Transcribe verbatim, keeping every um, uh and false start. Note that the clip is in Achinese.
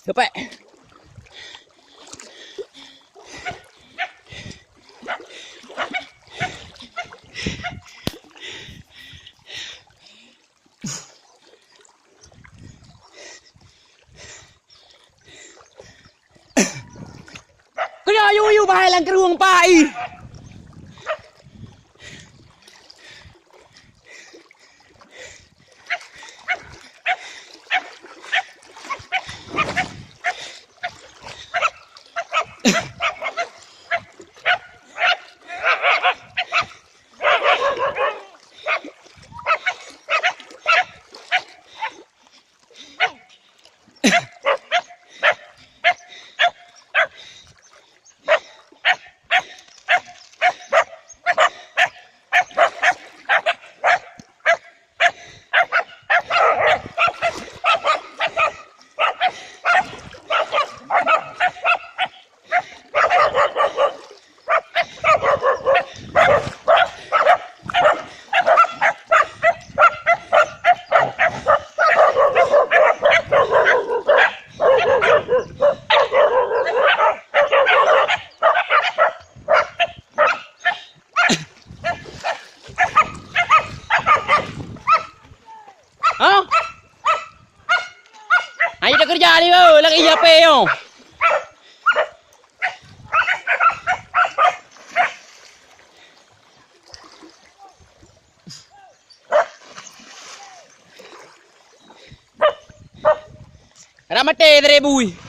Teupat. Keunoe yue-yue bahai lam keurueng pai. Hah? Ayo takeureuja ni, beuh, lagèe iya pèng nyoe. Ram maté dari bui.